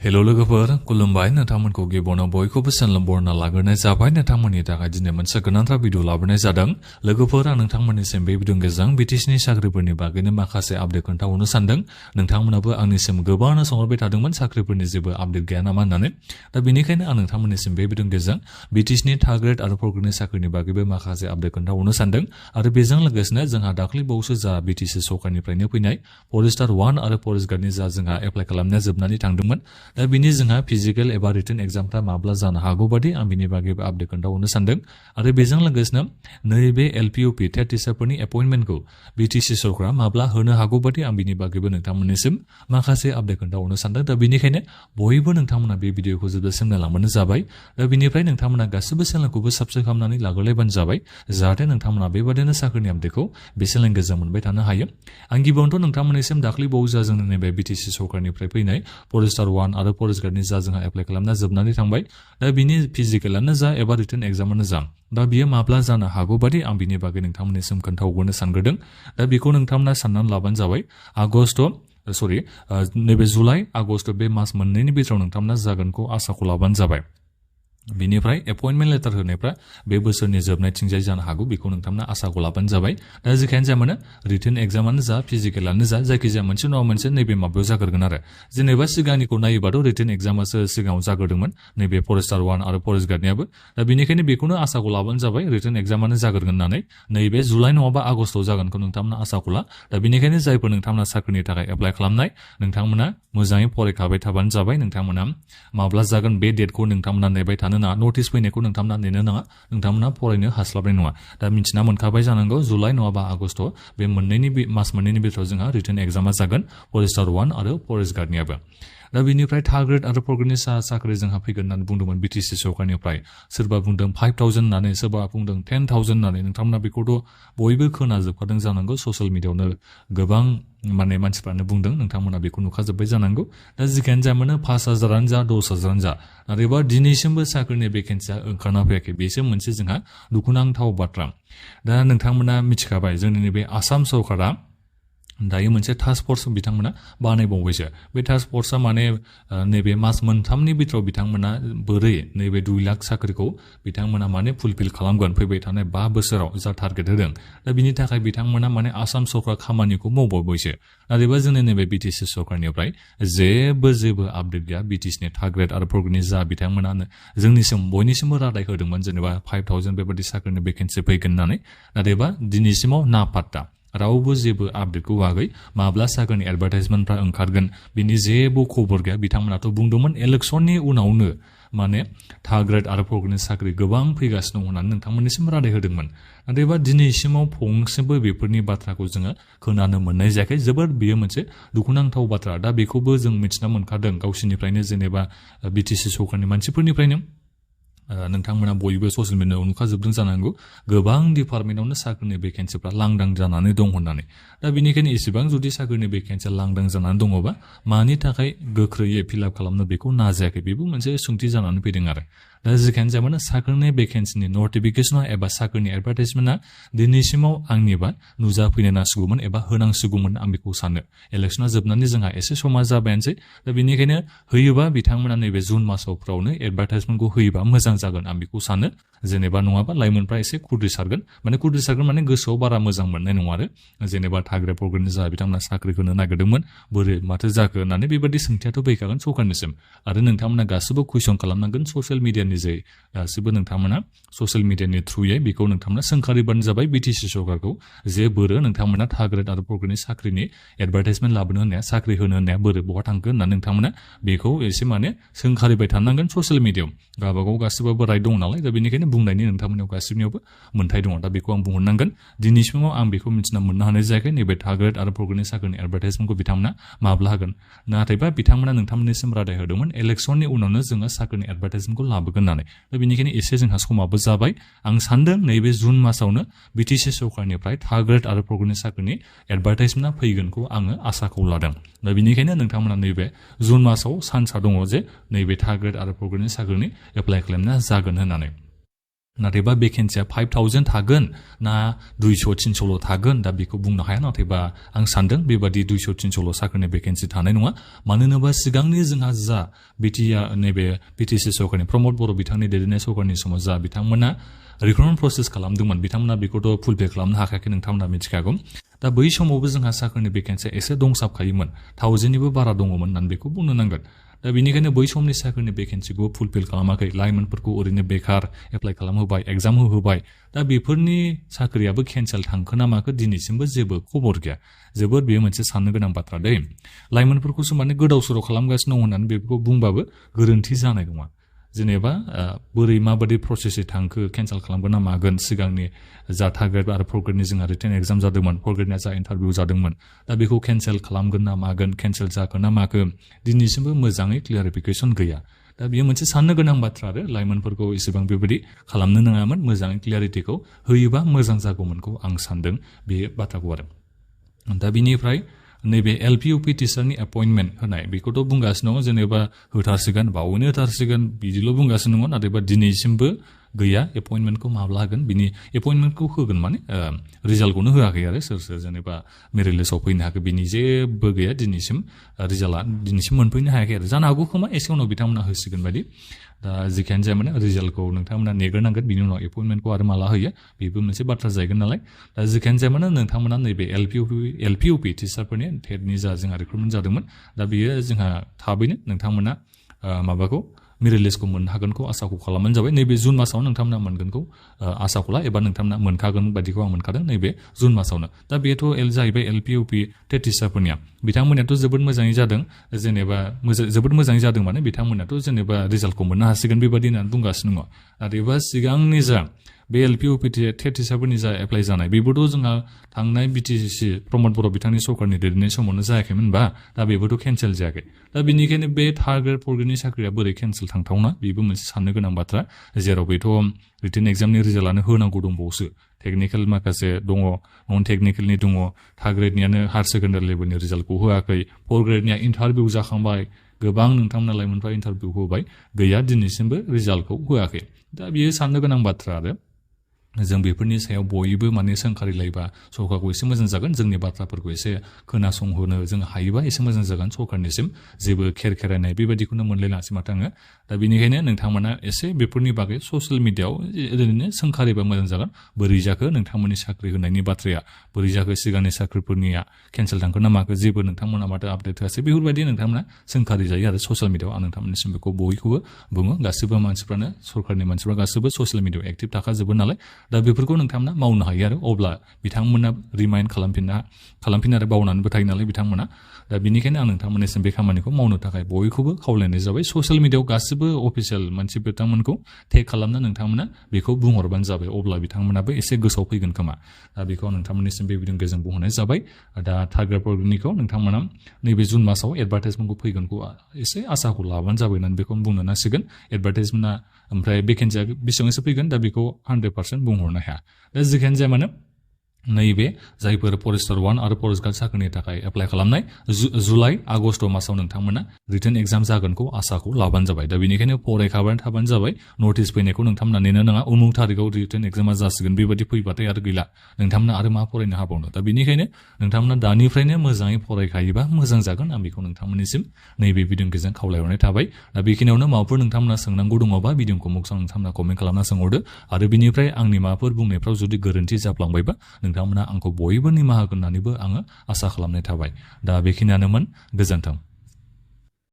hello लोगोफोर खुलुमबाय नोंथांमोनखौ गिबियावनो बयखौबो चेनेल बरना लाग्रोनाय जाबाय नोंथांमोननि थाखाय दिनै मोनसे गोनांथार भिडिअ लाबोनाय जादों लोगोफोर आं नोंथांमोननिसिम बे भिडिअनि गेजेरजों BTCनि साख्रिफोरनि बागैनो माखासे आपडेट खोन्थाहरनो सानदों नोंथांमोनाबो आंनिसिम गोबाङानो सोंहरबाय थादोंमोन साख्रिफोरनि जेबो आपडेट गैया नामा होननानै दा बेनिखायनो आं नोंथांमोननिसिम बे भिडिअनि गेजेरजों BTCनि थार्ड ग्रेड आरो फोर्थ ग्रेडनि साख्रिनि बागैबो माखासे आपडेट खोन्थाहरनो सानदों आरो बेजों लोगोसेनो जोंहा दाखालि बावैसो जा BTC सरकारनिफ्रायनो फैनाय फरेस्टार 1 आरो फरेस्ट गार्डनि जा जोंहा एप्लाइ खालामनाया जोबनानै थांदोंमोन दा बिनि जोंहा फिजिकल एबा रिटन एग्जामफ्रा माब्ला जानो हागौ बादि आं बिनि बागैबो आपडेट खोन्थाहरनो सानदों आरो बेजों लोगोसेनो नैबे LPUP टेट टिचारफोरनि एपइन्टमेन्टखौ BTC सरकारा माब्ला होनो हागौ बादि आं बिनि बागैबो नोंथांमोननिसिम माखासे आपडेट खोन्थाहरनो सानदों दा बेनिखायनो बयबो नोंथांमोना बे भिडिअखौ जोबजासिम नायलांबानो जाबाय दा बिनिफ्राय नोंथांमोना गासिबो चेनेलखौबो साबस्क्राइब खालामनानै लाग्रोलायबानो जाबाय जाहाथे नोंथांमोना बेबादिनो साख्रिनि आपडेटखौ बे चेनेलनि गेजेरजों मोनबाय थानो हायो आं गिबियावनोथ' नोंथांमोननिसिम दाखालि बावैसो जोंनि नैबे BTC सरकारनिफ्राय फैनाय फरेस्टार 1 आरो फरेस्ट गार्डनि जा जोंहा एप्लाइ खालामना जोबनानै थांबाय दा बिनि फिजिकेलानो जा एबा रिटन एग्जामानो जा दा बियो माब्ला जानो हागौ बादि आं बिनि बागै नोंथांमोननिसिम खोन्थाहरनो सानग्रोदों दा बेखौ नोंथांमोना साननानै लाबानो जाबाय नैबे जुलाइ आगस्ट बे मास मोननैनि गेजेराव नोंथांमोना जागोनखौ आसाखौ लाबानो जाबाय बिनिफ्राय एपइन्टमेन्ट लेटार होनायफ्रा बे बोसोरनि जोबनायथिंजाय जानो हागौ बेखौ नोंथांमोना आसाखौ लाबानो जाबाय दा जेखियानो जाया मानो रिटन एग्जामानो जा फिजिकेलानो जा जायखिजाया मोनसे नङा मोनसे नैबे माबायाव जाग्रोगोन आरो जेनेबा सिगांनिखौ नायोबाथ' रिटन एग्जामासो सिगाङाव जाग्रोदोंमोन नैबे फरेस्टार 1 आरो फरेस्ट गार्डनियाबो दा बेनिखायनो बेखौनो आसाखौ लाबानो जाबाय रिटन एग्जामानो जाग्रोगोन होननानै नैबे जुलाइ नङाबा आगस्टआव जागोनखौ नोंथांमोना आसाखौ ला दा बेनिखायनो जायफोर नोंथांमोना साख्रिनि थाखाय एप्लाइ खालामनाय नोंथांमोना मोजाङै फरायखाबाय थाबानो जाबाय नोंथांमोना माब्ला जागोन बे डेटखौ नोंथांमोना नेबाय थानो नाङा नटिस फैनायखौ नोंथांमोना नेनो नाङा नोंथांमोना फरायनो हास्लाबनाय नङा दा मिन्थिना मोनखाबाय जानांगौ जुलाइ नङाबा आगस्ट बे मास मोननैनि गेजेराव जोंहा रिटन एग्जामा जागोन फरेस्टार 1 आरो फरेस्ट गार्डनियाबो दा बिनिफ्राय थार्ड ग्रेड आरो फोर्थ ग्रेडनि साख्रि जोंहा फैगोन होननानै बुंदोंमोन BTC सरकारनिफ्राय सोरबा बुंदों 5,000 होननानै सोरबा बुंदों 10,000 होननानै नोंथांमोना बेखौथ' बयबो खोनाजोबखादों जानांगौ ससियेल मिडियायावनो गोबां मानसिफ्रानो बुंदों नोंथांमोना बेखौ नुखाजोब्बाय जानांगौ दा जिखियानो जा मानो 5,000 जा 10,000 जा नाथायबा दिनैसिमबो साख्रिनि भेकेन्सिया ओंखारना फैयाखै बेसो मोनसे जोंहा दुखुनांथाव बाथ्रा दा नोंथांमोना मिथिखाबाय जोंनि नैबे आसाम सरकारा दायो मोनसे टास्क फर्स बिथांमोना बानायबावबायसो बे टास्क फर्सआ माने नैबे मास मोनथामनि बिथोराव बिथांमोना बोरै नैबे 2 लाख साख्रिखौ बिथांमोना माने फुलफिल खालामगोन फैबाय थानाय 5 बोसोराव जा टारगेट होदों दा बिनि थाखाय बिथांमोना माने आसाम सरकार खामानिखौ मावबावबायसो नाथायबा जोंनि नैबे BTC सरकारनिफ्राय जेबो आपडेट गैया BTCनि थार्ड ग्रेड आरो फोर्थ ग्रेडनि जा बिथांमोना जोंनिसिम बयनिसिमबो रादाय होदोंमोन जेनेबा 5,000 बेबादि साख्रिनि भेकेन्सि फैगोन होननानै नाथायबा दिनैसिमाव ना पात्ता रावबो जेबो आपडेटखौ होआखै माब्ला साख्रिनि एडभार्टाइजमेन्टफ्रा ओंखारगोन बिनि जेबो खबर गैया बिथांमोनाथ' बुंदोंमोन इलेक्सननि उनावनो माने थार्ड ग्रेड आरो फोर्थ ग्रेडनि साख्रि गोबां फैगासिनो दं होननानै नोंथांमोननिसिम रादाय होदोंमोन नाथायबा दिनैसिमाव फंसेबो बेफोरनि बाथ्राखौ जोङो खोनानो मोननाय जायाखै जोबोद बेयो मोनसे दुखुनांथाव बाथ्रा दा बेखौबो जों मिथिना मोनखादों गावसिनिफ्रायनो जेनेबा BTC सरकारनि मानसिफोरनिफ्रायनो नोंथांमोना बयबो ससियेल मिडियायाव नुखाजोबदों जानांगौ गोबां डिपार्टमेन्टावनो साख्रिनि भेकेन्सिफ्रा लांदां जानानै दं होननानै दा बेनिखायनो इसेबां जुदि साख्रिनि भेकेन्सिया लांदां जानानै दङबा मानि थाखाय गोख्रैयै फिलआप खालामनो बेखौ नाजायाखै बेबो मोनसे सोंथि जानानै फैदों आरो दा जिखियानो जाया मानो साख्रिनि भेकेन्सिनि नटिफिकेसना एबा साख्रिनि एडभार्टाइजमेन्टआ दिनैसिमाव आंनिबा नुजाफैनो नांसिगौमोन एबा होनांसिगौमोन आं बेखौ सानो इलेक्सना जोबनानै जोंहा एसे समा जाबायानोसै दा बेनिखायनो होयोबा बिथांमोना नैबे जुन मासावफ्रावनो एडभार्टाइजमेन्टखौ होयोबा मोजां जागोन आं बेखौ सानो जेनेबा नङाबा लाइमोनफ्रा एसे खुद्रिसारगोन माने गोसोआव बारा मोजां मोननाय नङा आरो जेनेबा थार्ड ग्रेड फोर्थ ग्रेडनि जा बिथांमोना साख्रि होनो नागिरदोंमोन बोरै माथो जाखो होननानै बेबादि सोंथियाथ' फैखागोन सरकारनिसिम आरो नोंथांमोना गासिबो कुइसन खालामनांगोन ससियेल मिडियानि जे गासिबो नोंथांमोना ससियेल मिडियानि थ्रुयै बेखौ नोंथांमोना सोंखारिबानो जाबाय BTC सरकारखौ जे बोरो नोंथांमोना थार्ड ग्रेड आरो फोर्थ ग्रेडनि साख्रिनि एडभार्टाइजमेन्ट लाबोनो होनाया साख्रि होनो होनाया बोरै बहा थांखो होननानै नोंथांमोना बेखौ एसे माने सोंखारिबाय थानांगोन ससियेल मिडियायाव गावबागाव गासिबाबो राइट दं नालाय दा बेनिखायनो बुंनायनि नोंथांमोननियाव गासिबनियावबो मोन्थाय दङ दा बेखौ आं बुंहरनांगोन दिनैसिमाव आं बेखौ मिथिना मोननो हानाय जायाखै नैबे थार्ड ग्रेड आरो फोर्थ ग्रेडनि साख्रिनि एडभार्टाइजमेन्टखौ बिथांमोना माब्ला होगोन नाथायबा बिथांमोना नोंथांमोननिसिम रादाय होदोंमोन इलेक्सननि उनावनो जोङो साख्रिनि एडभार्टाइजमेन्टखौ लाबोगोन होननानै दा बेनिखायनो एसे जोंहा समाबो जाबाय आं सानदों नैबे जुन मासावनो BTC सरकारनिफ्राय थार्ड ग्रेड आरो फोर्थ ग्रेडनि साख्रिनि एडभार्टाइजमेन्टआ फैगोनखौ आङो आसाखौ लादों दा बेनिखायनो नोंथांमोना नैबे जुन मासाव चान्सआ दङ जे नैबे थार्ड ग्रेड आरो फोर्थ ग्रेडनि साख्रिनि एप्लाइ खालामनाया जागोन होननानै नाथायबा भेकेन्सिया 5000 थागोन ना 200-300ल' थागोन दा बेखौ बुंनो हाया नाथायबा आं सानदों बेबादि 200-300ल' साख्रिनि भेकेन्सि थानाय नङा मानो होनोबा सिगांनि जोंहा जा नैबे BTC सरकारनि प्रमद बर' बिथांनि दैदेननाय सरकारनि समाव जा बिथांमोना रिक्रुटमेन्ट प्रसेस खालामदोंमोन बिथांमोना बेखौथ' फुलफिल खालामनो हायाखै नोंथांमोना मिथिखागौ दा बै समावबो जोंहा साख्रिनि भेकेन्सिया एसे दंसाबखायोमोन 1000निबो बारा दङमोन होननानै बेखौ बुंनो नांगोन दा बेनिखायनो बै समनि साख्रिनि भेकेन्सिखौ फुलफिल खालामाखै लाइमोनफोरखौ ओरैनो बेकार एप्लाइ खालामहोबाय एग्जाम होबाय दा बेफोरनि साख्रियाबो केन्सेल थांखो ना माखो दिनैसिमबो जेबो खबर गैया जोबोद बेयो मोनसे साननो गोनां बाथ्रा दै लाइमोनफोरखौसो माने गोदाव सोराव खालामगासिनो दं होननानै बेखौ बुंबाबो गोरोन्थि जानाय नङा जेनेबा बोरै माबादि प्रसेसै थांखो केन्सेल खालामगोन ना मागोन सिगांनि जा टार्गेट आरो फरग्रेडनि जोंहा रिटेन एग्जाम जादोंमोन फरग्रेडनिया जा इन्टारभिउ जादोंमोन दा बेखौ केन्सेल खालामगोन ना मागोन केन्सेल जागोन ना माखो दिनैसिमबो मोजाङै क्लियारिफिकेसन गैया दा बेयो मोनसे साननो गोनां बाथ्रा आरो लाइमोनफोरखौ एसेबां बेबायदि खालामनो नाङामोन मोजाङै क्लियारिटिखौ होयोबा मोजां जागौमोनखौ आं सानदों बे बाथ्राखौ आरो दा बिनिफ्राय नैबे LPUP टिचारनि एपइन्टमेन्ट होनाय बेखौथ' बुंगासिनो दङ जेनेबा होथारसिगोन बावैनो होथारसिगोन बिदिल' बुंगासिनो दङ नाथायबा दिनैसिमबो गैया एपइन्टमेन्टखौ माब्ला होगोन बिनि एपइन्टमेन्टखौ होगोन माने रिजाल्टखौनो होआखै आरो सोर सोर जेनेबा मेरिट लिस्टआव फैनो हायाखै बिनि जेबो गैया दिनैसिम रिजाल्टआ दिनैसिम मोनफैनो हायाखै आरो जानो हागौ खोमा एसे उनाव बिथांमोना होसिगोन बायदि दा जिखियानो जाया माने रिजाल्टखौ नोंथांमोना नेग्रोनांगोन बिनि उनाव एपइन्टमेन्टखौ आरो माला होयो बेबो मोनसे बाथ्रा जाहैगोन नालाय दा जिखियानो जाया माने नोंथांमोना नैबे LPUP टिचारफोरनि टेटनि जा जोंहा रिक्रुटमेन्ट जादोंमोन दा बेयो जोंहा थाबैनो नोंथांमोना माबाखौ मेरिट लिस्टखौ मोननो हागोनखौ आसाखौ खालामनानै जाबाय नैबे जुन मासाव नोंथांमोना मोनगोनखौ आसाखौ ला एबा नोंथांमोना मोनखागोन बायदिखौ आं मोनखादों नैबे जुन मासावनो दा बेथ' जाहैबाय LPUP टेट टिचारफोरनिया बिथांमोननियाथ' जोबोद मोजाङै जादों जेनेबा जोबोद मोजाङै जादों माने बिथांमोनाथ' जेनेबा रिजाल्टखौ मोननो हासिगोन बेबायदि होननानै बुंगासिनो दङ नाथायबा सिगांनि जा बे LPUP टेट टिचारफोरनि जा एप्लाइ जानाय बेबोथ' जोंहा थांनाय BTC प्रमद बर' बिथांनि सरकारनि दैदेननाय समावनो जायाखैमोनबा दा बेबोथ' केन्सेल जायाखै दा बेनिखायनो बे थार्ड ग्रेड फर्थ ग्रेडनि साख्रिया बोरै केन्सेल थांथावना बेबो मोनसे साननो गोनां बाथ्रा जेराव बेथ' रिटेन एग्जामनि रिजाल्टआनो होनांगौ दंबावोसो टेकनिकेल माखासे दङ नन टेकनिकेलनि दङ थार्ड ग्रेडनियानो हायार सेकेन्डारि लेभेलनि रिजाल्टखौ होआखै फर्थ ग्रेडनिया इन्टारभिउ जाखांबाय गोबां नोंथांमोना लाइमोनफ्रा इन्टारभिउ होबाय गैया दिनैसिमबो रिजाल्टखौ होआखै दा बेयो साननो गोनां बाथ्रा आरो जों बेफोरनि सायाव बयबो माने सोंखारिलायबा सरकारखौ एसे मोजां जागोन जोंनि बाथ्राफोरखौ एसे खोनासंहोनो जों हायोबा एसे मोजां जागोन सरकारनिसिम जेबो खेरायनाय बेबायदिखौनो मोनलायलांसै माथो आङो दा बेनिखायनो नोंथांमोना एसे बेफोरनि बागै ससियेल मिडियाआव ओरैनो सोंखारिबा मोजां जागोन बोरै जाखो नोंथांमोननि साख्रि होनायनि बाथ्राया बोरै जाखो सिगांनि साख्रिफोरनिया केन्सेल थांखो ना माखो जेबो नोंथांमोना माथो आपडेट होआसै बेफोरबायदि नोंथांमोना सोंखारि जायो आरो ससियेल मिडियाआव आं नोंथांमोननिसिम बेखौ बयखौबो बुङो गासिबो मानसिफ्रानो सरकारनि मानसिफ्रा गासिबो ससियेल मिडियाआव एक्टिभ थाखाजोबो नालाय दा बेफोरखौ नोंथांमोना मावनो हायो आरो अब्ला बिथांमोना रिमाइन्ड खालामफिन आरो बावनानैबो थायो नालाय बिथांमोना दा बेनिखायनो आं नोंथांमोननिसिम बे खामानिखौ मावनो थाखाय बयखौबो खावलायनाय जाबाय ससियेल मिडियाआव गासिबो अफिसियेल मानसि बिथांमोनखौ टेग खालामना नोंथांमोना बेखौ बुंहरबानो जाबाय अब्ला बिथांमोनाबो एसे गोसोआव फैगोन खोमा दा बेखौ आं नोंथांमोननिसिम बे भिडिअनि गेजेरजों बुंहरनाय जाबाय दा थार्ड ग्रेड फर्थ नोंथांमोना नैबे जुन मासाव एडभार्टाइजमेन्टखौ फैगोनखौ एसे आसाखौ लाबानो जाबाय होननानै बेखौ बुंनो नांसिगोन एडभार्टाइजमेन्टआ ओमफ्राय भेकेन्सिया बेसेबांसो फैगोन दा बेखौ 100% बुंहरनो हाया दा जिखियानो जाया मानो नैबे जायफोर फरेस्टार 1 आरो फरेस्ट गार्ड साख्रिनि थाखाय एप्लाइ खालामनाय जुलाइ आगस्ट मासाव नोंथांमोना रिटेन एग्जाम जागोनखौ आसाखौ लाबानो जाबाय दा बेनिखायनो फरायखाबानो थाबानो जाबाय नटिस फैनायखौ नोंथांमोना नेनो नाङा उमुक थारिखआव रिटेन एग्जामा जासिगोन बेबायदि फैबाथाय आरो गैला नोंथांमोना आरो मा फरायनो हाबावनो दा बेनिखायनो नोंथांमोना दानिफ्रायनो मोजाङै फरायखायोबा मोजां जागोन आं बेखौ नोंथांमोननिसिम नैबे भिडिअनि गेजेरजों खावलायहरनाय थाबाय दा बेखिनियावनो माबाफोर नोंथांमोना सोंनांगौ दङबा भिडिअखौ मुखसां नोंथांमोना कमेन्ट खालामना सोंहरदो आरो बिनिफ्राय आंनि माबाफोर बुंनायफ्राव जुदि गोरोन्थि जाफ्लांबायबा नोंथांमोना आंखौ बयबो निमाहा होगोन होननानैबो आङो आसा खालामनाय थाबाय दा बेखिनियानोमोन गोजोन्थों